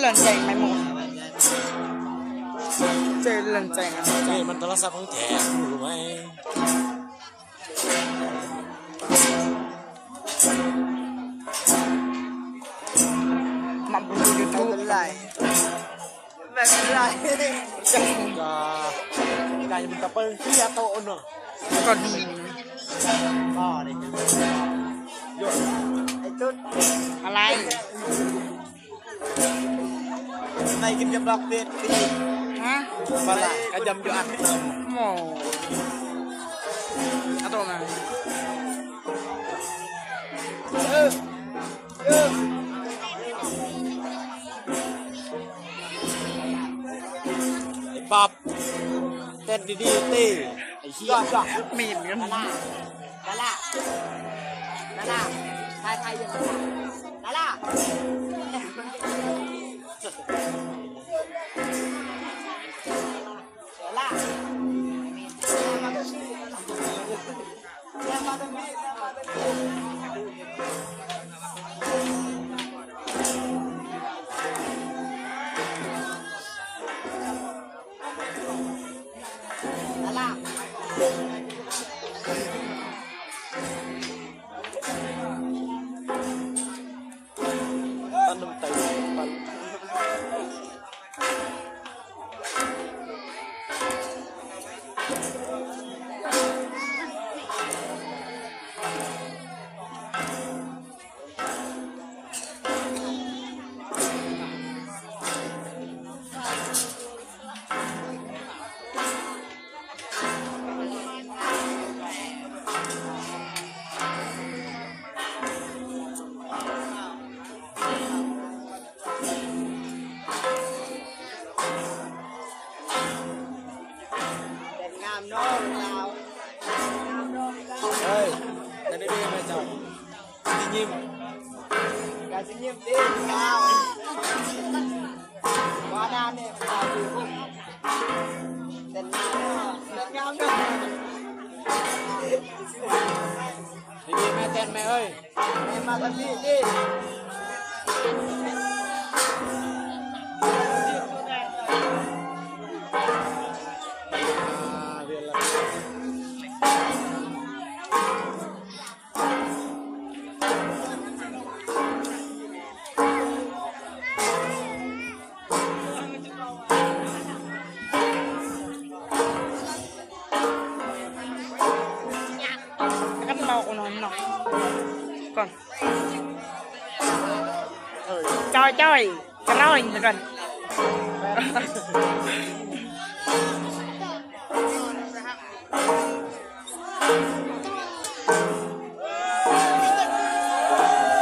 ເລື່ອງແຈ້ງໄປໝົດ ເຈີເລື່ອງແຈ້ງ ນີ້ມັນໂທລະສັບຂອງແທ້ ຮູ້ໄໝ? ມັນບໍ່ມີຢູທູບ ບໍ່ເປັນໄລ ບໍ່ເປັນໄລ ກະ ກະມັນກະເປີງເສຍໂຕເນາະ ກະດີ ບໍ່ໄດ້ ໂຍ ໄອ້ຕຸດ ອະໄລ? ໄປກິນຢຳດອກເປັດ ຮະ? ປາຫຼ້າກັບຢຳຢວນ ໂອ້ ອາໂຕນະ ເອີ ເອີ ໄອ້ປັອບ ເຕັ້ນດີໆ ເຕ້ ໄອ້ເຫ້ຍ ມີດກັນ ລາລາ ລາລາ ລາລາ ຖ່າຍ ຖ່າຍຢູ່ ລາລາ ລາລາ ລາລາ ລາລາ ປັນນ້ຳໃຕ ປັນ ແດດງາມເນາະ ເອີຍ ແຕ່ເດໆ ແມ່ເຈົ້າ ຊິຍິ້ມ ກະຊິຍິ້ມຕິ ລາວ ວ່ານານນີ້ ລາວ ເປັນ ເປັນງາມເນາະ ດີໆ ແມ່ແຕນ ແມ່ເອີຍ ແມ່ມາທາງນີ້ຕິ ອ່າ ເວລາ ກັນເວົ້ານຳເນາະ ກ່ອນ ຈ້ອຍໆ ກະລອຍ ກ່ອນ.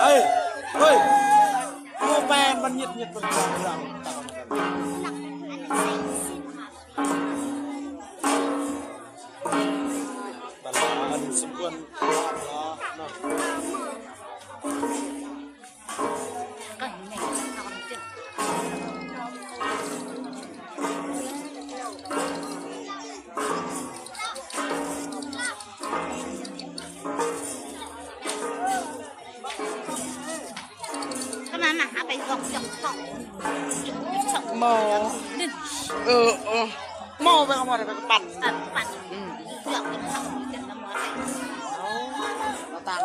ເອີຍ ເອີຍ ໂມແປນມັນຫຍິດໆ ເບິ່ງເລື່ອງ ຕະຫຼາດອັນສົມຄວນເນາະ. ກໍນັ້ນນະ ເອົາໄປສອງ ສອງ ສອງ ໝໍ້ ເອີ ເອີ ໝໍ້ໄປເອົາໝໍ້ໄປປັ່ນ ປັ່ນ ປັ່ນ ອືມ ເລືອກເປັນເຂົ້າ ເປັນນ້ຳໝໍ້ ເອົາ ຕ່າງ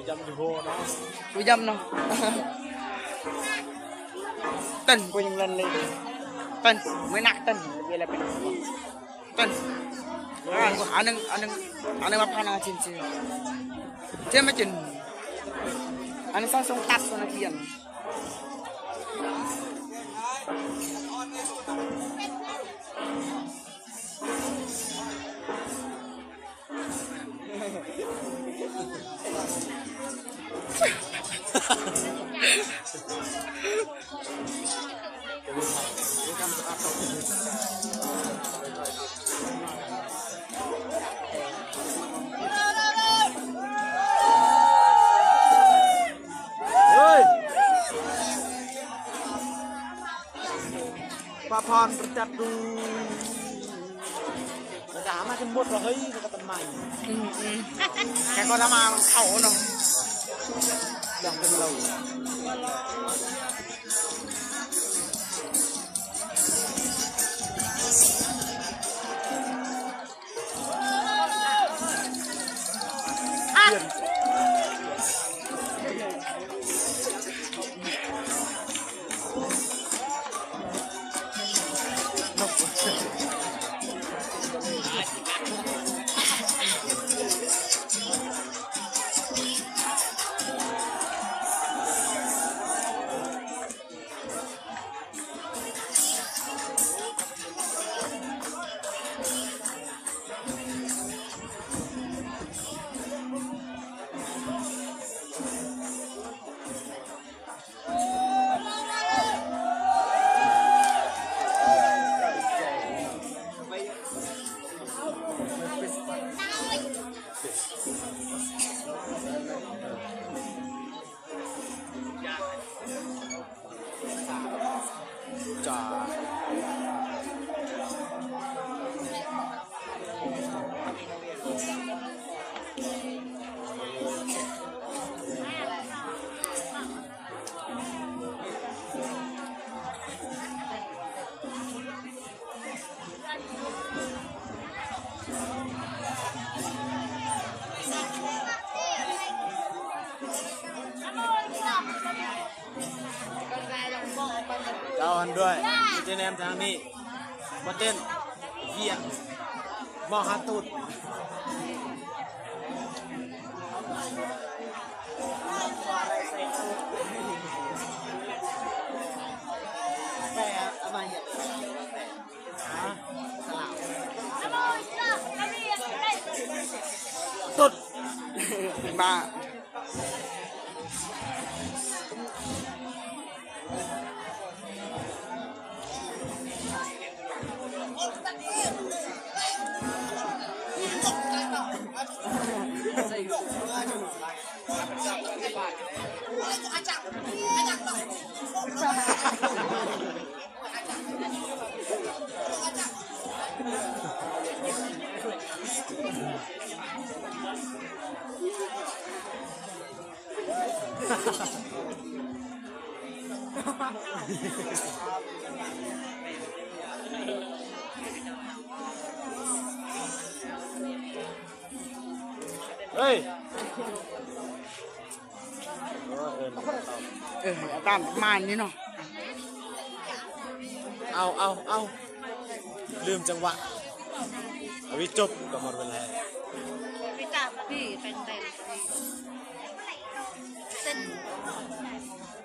ໆ ຢຳຢູ່ໂພເນາະ ຢຳເນາະ ເຕັ້ນບໍ່ຍັງເຫຼັ້ນເລີຍ ເຕັ້ນ ມື້ໜ້າເຕັ້ນ ເວລາເປັນ ເຕັ້ນ ອ່າ ອັນໜຶ່ງ ອັນໜຶ່ງ ອັນໜຶ່ງມາພານາຈິນຊື່ ເຈມມາຈິນ ອັນນີ້ສອງຊົງຕັດໂຊນາກຽນ. ເຮີ້ຍ ພະພອນປະຈັກດູ ແລ້ວກະຫາມາຈົນໝົດລະເຮີ້ຍ ແລ້ວກະຕັນໃໝ່ ອືມໆ ແຕ່ກໍທຳມາເຂົ້າເນາະ. ເຈົ້າຫັ້ນດ້ວຍ ມີແຕ່ແນມທາງນີ້ ມາເຕັ້ນ ເຫຍ ມອງຫາຕູດ. ຕຸດ ເປັນບ້າ. ເຮີ້ຍ ເອີ ອາການປະມານນີ້ເນາະ. ເອົາ ເອົາ ເອົາ ລືມຈັງຫວະ. ອາວິ ຈົບ ກໍໝົດເວລາ. ເສັ້ນ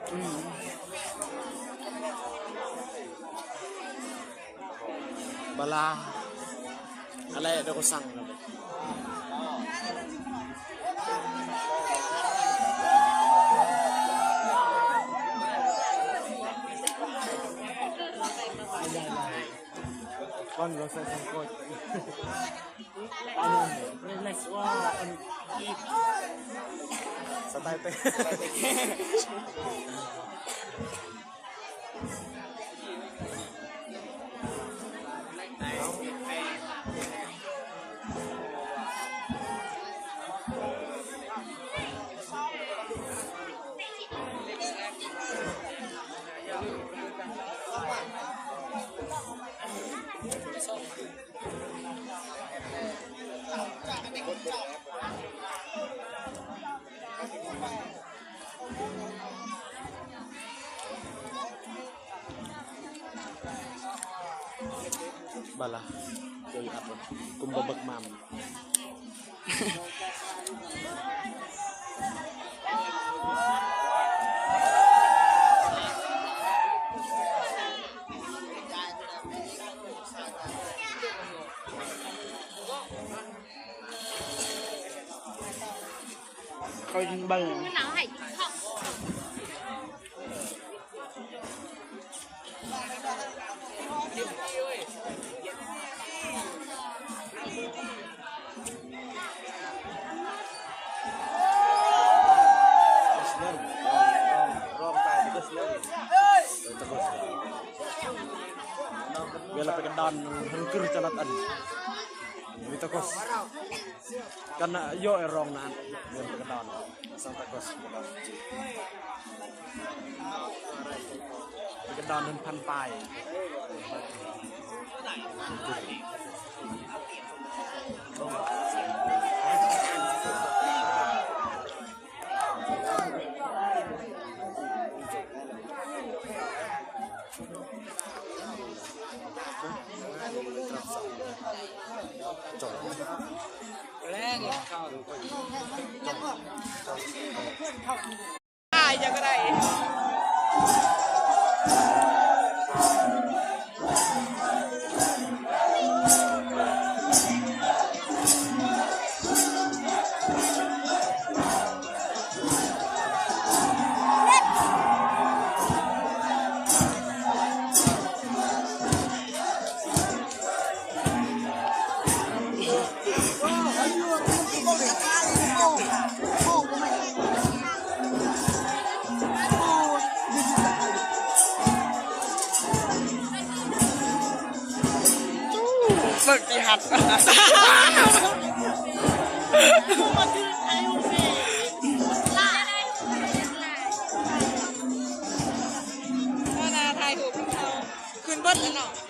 ອືມ. ບາລາ ອາແລະ ດອກສັງ. ກ່ອນເຮົາໃສ່ສັງກົດ ອັນນັ້ນ ເລສ ວ່າ ອັນ ສະໄຕເຕ ບາລາ ເຈົ້າຢູ່ອັບ ກຸມບໍ່ເບິກມາມ. ເຂົາກິນເບິ່ງ ເວລາໄປກັນດອນ ມັນຄືຈະລັດອັນ Vita Coco. Kan yo e rong nan, yang pagkadaan. Santa Cruz pagkadaan. Pagkadaan nan pan pai. Setihat. Mana ຖ່າຍຮູບເຮົາ ຂຶ້ນເບິດແລ້ວເນາະ.